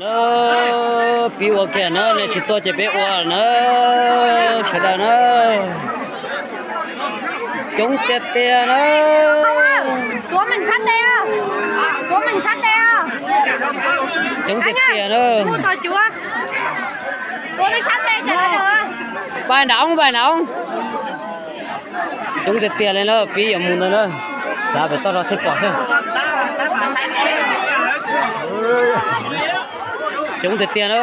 Pib ua kiag na, nej tsis tuaj ces peb ua na, sawv daws na. Coob tiag tiag na. Coob tiag tiag na. Pais nram oob, pais nram oob. Coob tiag tiag li na, pib yuav mus ntawd na. Xav pem toj rau thiaj pom xwb. Coob tiag tiag na.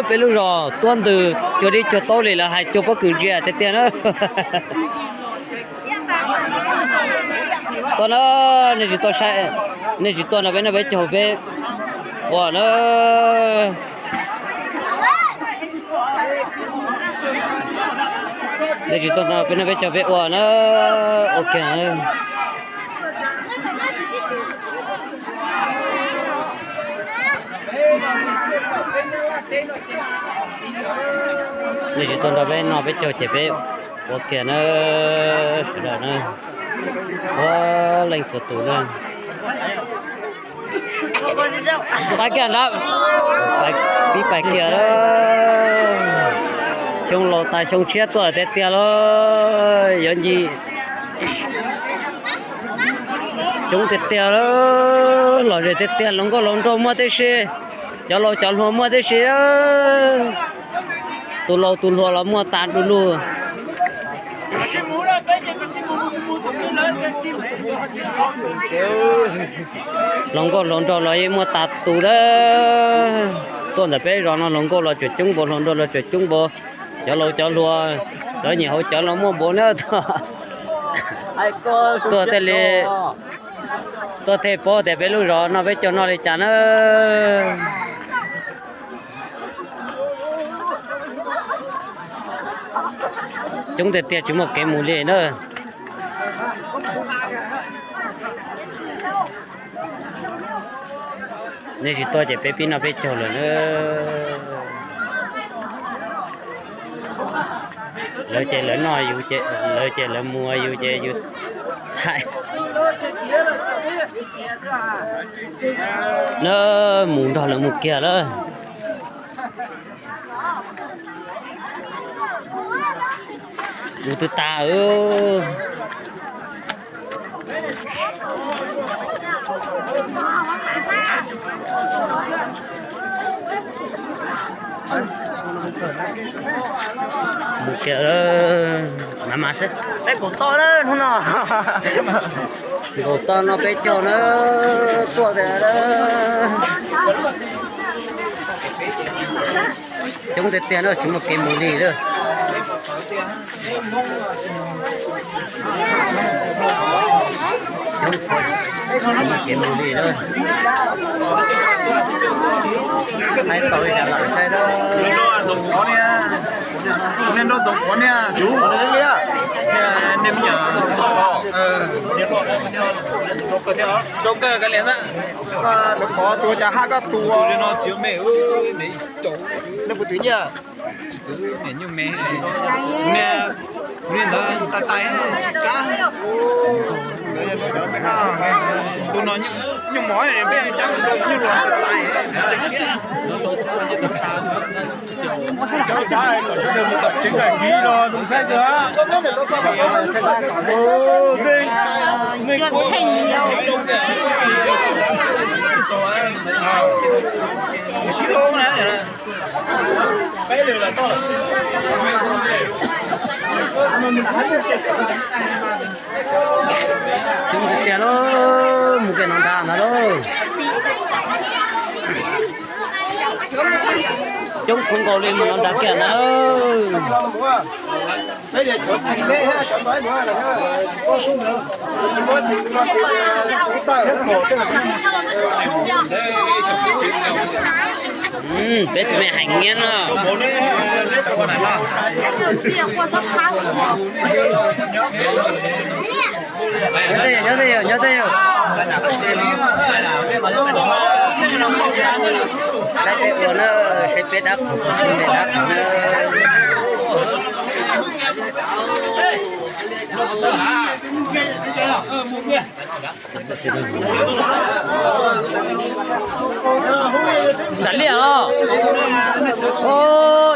Peb lub zos tuaj ntws cuag dib cuag taub li lawv hais, cuag pob kws ntsia tiag tiag na. Tuaj na, nej tsis tuaj saib, nej tsis tuaj no peb noj peb caug peb ua na. Nej tsis tuaj no peb noj peb caug peb ua na. Ok. Nej tsis tuaj nrog peb noj peb caug ces peb ua kiag na, sawv daws na, txhua leej txhua tus na. Pais kiag nrad, pib pais kiag. Xyoo laus tas xyoo tshiab tuaj tiag tiag lauj, yuav nci. Coob tiag tiag, lom zem tiag tiag, hluas nkauj hluas nraug muaj tib si, cov laus cov hluas muaj tib si, tus laus tus hluas los muaj tas du lug. Hluas nkauj hluas nraug los yeej muaj tas tus dab. Tuaj ntawm peb zos no hluas nkauj los tseem coob npaum, hluas nraug los tseem coob npaum, cov laus cov hluas, cov nyiam hauv cov los muaj npaum na. Tuaj thiaj li, tuaj thiaj paub tias peb lub zos no peb caug noj li cas na. Coob tiag tiag tsis muaj kev mus li na. Nej tsis tuaj ces peb pib noj peb caug lawm na. Lawv ces lawv noj, yus ces lawv ces lawv mus, yus ces yus hais. Na, mus nrog lawv mus kiag lawm. Yus twb tas. Mus kiag, mas mas xwb. Peb kaum toj na hnub no. Kaum toj no peb caug na, tuaj tiag. Coob tiag tiag na, tsis muaj kev mus li lawm. Coob, tsis muaj kev mus li lawm. Hais tau li cas los saib na. Rau kawg ka liam na. Nws qhov tus cas haj koj tus li no tsis me, me caum, nej puas twv nyiaj? Twv me nyuj me, me, me ntawd tais tais tsis kab. Tus no nyuj mov peb cab mus rau nyuj los tais tais. Coob tiag tiag lauj, mus kiag no nrad ntag lauj. Coob khuv nkaus li, mus no nrad kiag ntag lauj. Peb tus me hais nyiab no. Nyob twj ywm, nyob twj ywm, nyob twj ywm. Saib peb ua na, saib peb dab qhuas, peb dab qhuas na. Nram liaj os.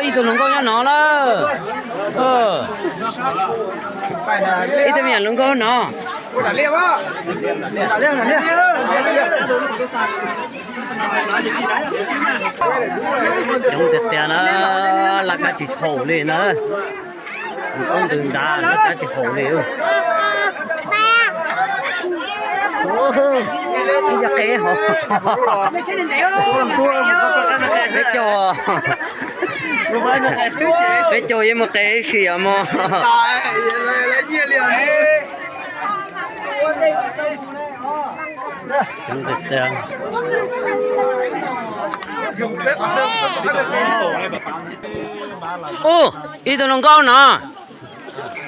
Ib tug hluas nkauj nyob no lawm. Ib tug me nyuam hluas nkauj no. Coob tiag tiag na, laj kab tsis haum li na. Ntws nrad laj kab tsis haum li. Ib co qe hov. Peb caug, peb caug yeej mus qe ib si os mog. Ub, ib tug hluas nkauj no.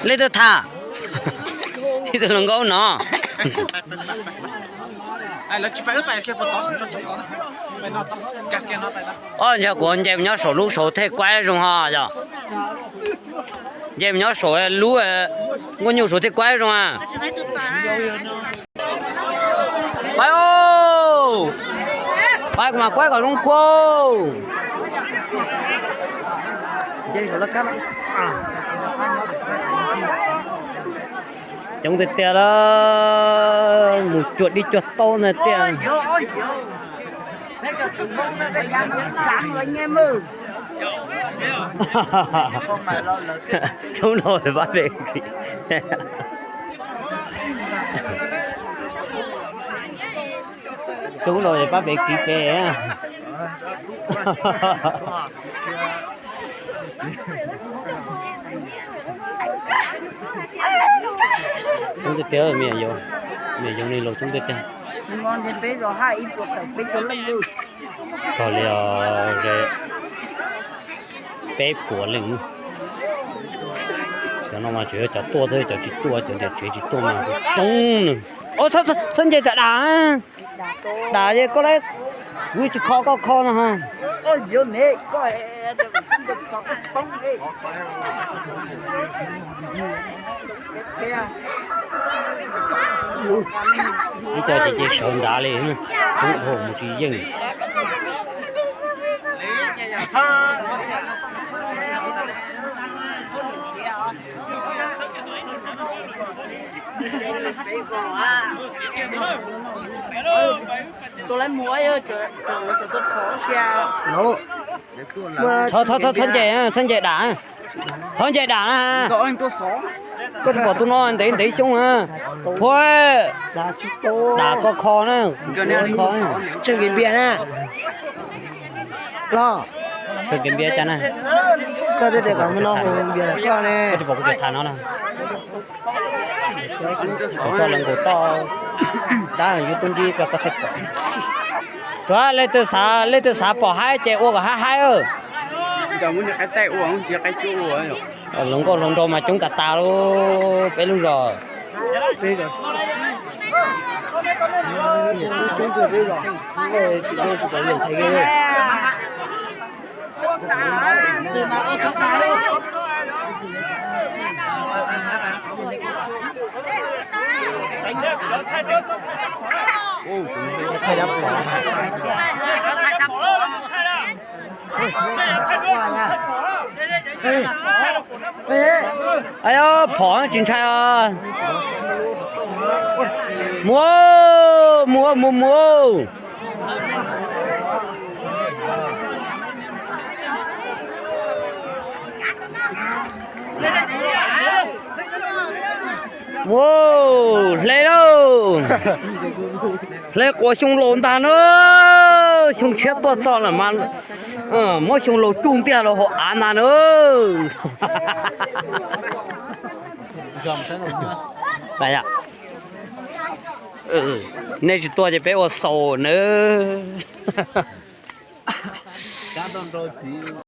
Leej twg tham? Ib tug hluas nkauj no. Ob, ntshe kuv nce mus nyob saum lub saud thiaj kuaib zoo ho yog. Nce mus nyob saum lub nkuaj nyuj saud thiaj kuaib zoo a. Pab, pab kuv mam kuaib kom zoo kua. Coob tiag tiag lawm, mus cuag dib cuag taub ntag tiag. Coob no pab pem kiv. Coob no pab pem kiv pem. Coob tiag tiag, me nyuam yaus, me nyuam yaus niag laus coob tiag tiag. Txog li os, peb puas leej. Cov no mas tsuas yog cov tuaj xwb, cov tsis tuaj, cov ntiav tsev tsis tuaj mas coob nws. Txhob nce tsam dam, dam es koj lab, kuv tsis kho koj kho no. Ib co ces ces sawv nrad li, tub hau mus tsis yeej. Txhob nce, txhob nce dam, txhob nce dam na. Koj tsis pom tus no ntev ntev xyoob na. Phuab, dam koj kho na. Tsawg nkias npias na. Los, tsawg nkias npias cas na. Koj twb tias kom mus no hu npias koj ne. Koj tsis pom kuv tseem tham no na. Kuv toj los nkaus toj, dab yus tub nrib koj thiaj pom. Tsuav leej twg xav, leej twg xav pom haib ces ua kom haib haib. Hluas nkauj hluas nraug mas coob tas tas lub peb lub zos. Phom tsis ntshai os. Mus, mus, mus, mus. Mus, hle lauj. Hle quas xyoo laus ntag na. Xyoo tshiab tuaj txog lawm mas muab xyoo laus tsuj ntiag los hauv av ntag na. Nej tsis tuaj ces peb ua xaus nawb.